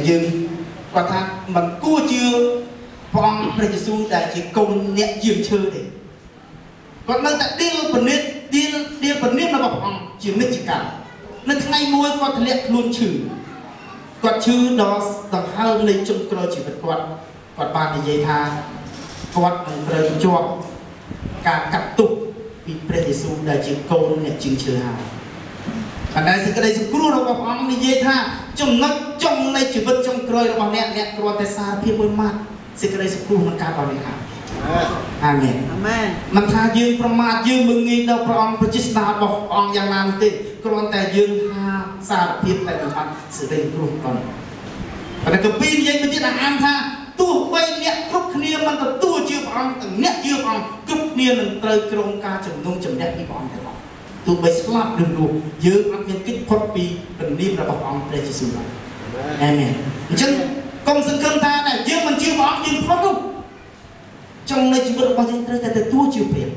យើងគាត់ថាមិនគួរជឿព្រះអង្គព្រះយេស៊ូវដែលជាកូនអ្នកជាងឈើទេគាត់នៅតែឌីលពនិតឌីលឌីលពនាមរបស់ព្រះអង្គជានិច្ចកាលនៅថ្ងៃមួយគាត់ធ្លាក់ខ្លួនឈឺគាត់ឈឺដល់ដង្ហើមនៃចុងក្រោយជីវិតគាត់គាត់បាននិយាយថាគាត់នឹងត្រូវជាប់ការកាត់ទោសពីព្រះយេស៊ូវដែលជាកូនអ្នកជាងឈើហើយប៉ុន្តែសេចក្តីសង្គ្រោះរបស់ព្រះអង្គនិយាយថាចំណុចចុងនៃជីវិតចុងក្រោយរបស់អ្នកអ្នកគ្រាន់តែសារភាពមួយម៉ាត់សេចក្តីសង្គ្រោះនឹងកើតដល់អ្នកហើយអាមែនអាមែនមិនថាយើងប្រមាថយើងមើងងាយដល់ព្រះអង្គប្រជាស្ដាររបស់ព្រះអង្គយ៉ាងណានោះទេគ្រាន់តែយើងហាសារភាពតែមួយម៉ាត់សេចក្តីសង្គ្រោះគាត់ប៉ុន្តែកាពីនិយាយមួយទៀតអានថាទោះបីអ្នកគ្រប់គ្នាមិនទទួលជឿព្រះអង្គទាំងអ្នកជឿព្រះអង្គគ្រប់គ្នានឹងត្រូវក្រងការជំនុំជម្រះពីព្រះអង្គទាំងអស់ទោះបីស្លាប់ឬរស់យើងអត់មានគេចផុតពីព្រះនាមរបស់ព្រះអង្គព្រះយេស៊ូវឡើយអាមែនអញ្ចឹងកុំសង្ឃឹមថាតែយើងមិនជឿព្រះអង្គយើងផុតនោះចុងនៃជីវិតរបស់យើងត្រូវតែទទួលជឿព្រះ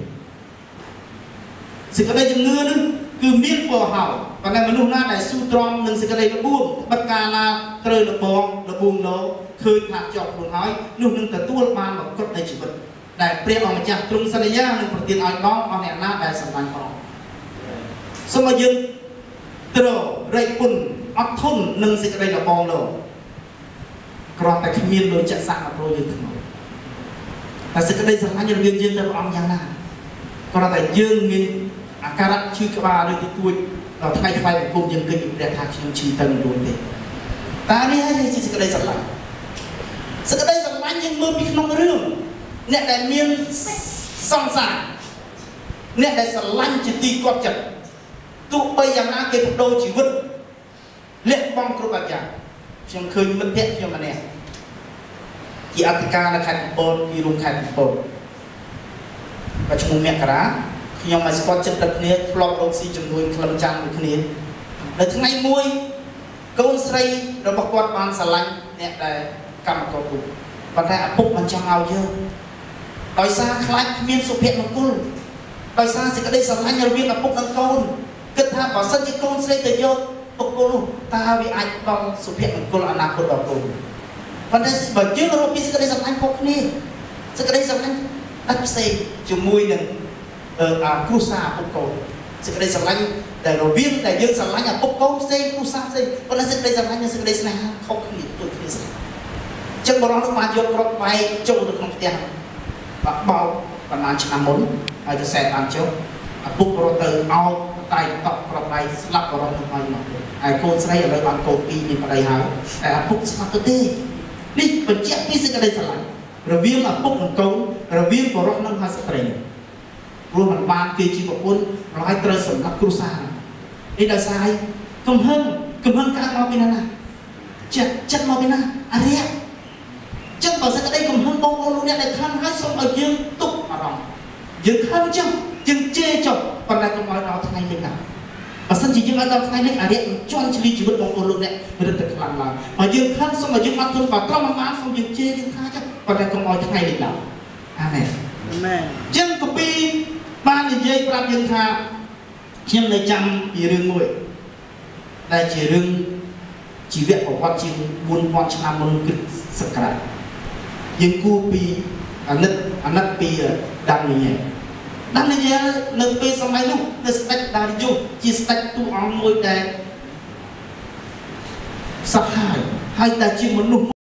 សេចក្តីជំនឿនេះគឺមានពរហើយប៉ុន្តែមនុស្សណាដែលស៊ូទ្រាំនឹងសេចក្តីល្បួងបិទកាលណាត្រូវលបងលបួងលោឃើញថាជាប់ខ្លួនហើយនោះនឹងទទួលបានមកុដនៃជីវិតដែលព្រះអង្គម្ចាស់ទ្រង់សន្យានឹងប្រទានឲ្យដល់អស់អ្នកណាដែលស្រឡាញ់ព្រះអង្គសូមឲ្យយើងត្ររែកពុនអត់ធន់នឹងសេចក្តីលបងលោគ្រាន់តែគ្មានលុយចាក់សាក់មកប្រូយើងក្នុងតែសេចក្តីស្រឡាញ់រវាងយើងទៅព្រះអង្គយ៉ាងណាគ្រាន់តែយើងមានអាការៈឈឺក្បាលឬទីទួចដល់ថ្ងៃថ្លៃបង្គំយើងគិតពីព្រះថាខ្ញុំឈឺទៅមិនរួចទេតើនេះហើយជាសេចក្តីស្រឡាញ់សេចក្តីស្រឡាញ់យើងមើលពីក្នុងរឿងអ្នកដែលមានសង្សារអ្នកដែលស្រឡាញ់ជាទីគាប់ចិត្តទោះបីយ៉ាងណាគេបដូរជីវិតលះបង់គ្រប់បែបយ៉ាងខ្ញុំឃើញមិត្តភក្តិខ្ញុំម្នាក់ជាអធិការនៅខេត្តកំពតពីរួមខេត្តកំពតគាត់ឈ្មោះមករាខ្ញុំឲ្យស្គាល់ចិត្តដល់គ្នាធ្លាប់រកស៊ីជំនួញក្លឹមចាំងដូចគ្នានៅថ្ងៃមួយកូនស្រីរបស់គាត់បានស្រឡាញ់អ្នកដែលកម្មករពុកប៉ុន្តែឪពុកមិនចង់ឲ្យយើងដោយសារខ្លាចគ្មានសុភមង្គលដោយសារសេចក្តីស្រឡាញ់រវាងឪពុកនិងកូនគិតថាបើសិនជាកូនស្រីទៅយកបុគ្គលនោះតើវាអាចដល់សុភមង្គលអនាគតដល់កូនប៉ុន្តែបើយើងរកពីសេចក្តីស្រឡាញ់ខុសគ្នាសេចក្តីស្រឡាញ់ដាច់ផ្សេងជាមួយនឹងគ្រួសារឪពុកកូនសេចក្តីស្រឡាញ់ដែលរវាងដែលយើងស្រឡាញ់ឪពុកកូនផ្សេងគ្រួសារផ្សេងប៉ុន្តែសេចក្តីស្រឡាញ់និងសេចក្តីស្នេហាខុសគ្នាដូចគ្នាស្រាប់អញ្ចឹងបុរសនោះបានយកគ្រាប់បែកចូលទៅក្នុងផ្ទះបាទបោកប្រហែលឆ្នាំមុនហើយទៅសែតបានចុះឪពុករត់ទៅអោបតែតក់គ្រាប់បែកស្លាប់បុរសនោះហើយមកហើយកូនស្រីឥឡូវបានកូនពីរមានប្តីហើយតែឪពុកស្លាប់ទៅទេនេះបញ្ជាក់ពីសេចក្តីស្រឡាញ់រវាងឪពុកនិងកូនរវាងបុរសនិងស្ត្រីព្រោះមិនបានគេជាប្រពន្ធហើយត្រូវសម្រាប់គ្រួសារនេះដោយសារកំហឹងកំហឹងកើតមកពីណាណាចិត្តចិត្តមកពីណាអរិយចឹងបើសេចក្តីកំហឹងបងប្អូនលោកអ្នកដែលខឹងហើយសូមឲ្យយើងទប់អារម្មណ៍យើងខឹងចឹងយើងជេរចុះប៉ុន្តែកុំឲ្យដល់ថ្ងៃនេះណាបើសិនជាយើងឲ្យដល់ថ្ងៃនេះអរិយនឹងជន់ឈ្លីជីវិតបងប្អូនលោកអ្នករឹតតែខ្លាំងឡើងបើយើងខឹងសូមឲ្យយើងអត់ធន់បើត្រង់មិនបានសូមយើងជេរយើងថាចឹងប៉ុន្តែកុំឲ្យថ្ងៃនេះដល់អាមែនអាមែនចឹងកាពីបាននិយាយប្រាប់យើងថាខ្ញុំនៅចាំពីរឿងមួយដែលជារឿងជីវប្រវត្តិជាង4000ឆ្នាំមុនគ្រិស្តសករាជយើងគួរពីអាណិតពីដានីយ៉ែលដានីយ៉ែលនៅពេលសម័យនោះនៅស្ដេចដារីយ៉ូសជាស្ដេចតួអង្គមួយដែលសាហាវហើយដែលជាមនុស្ស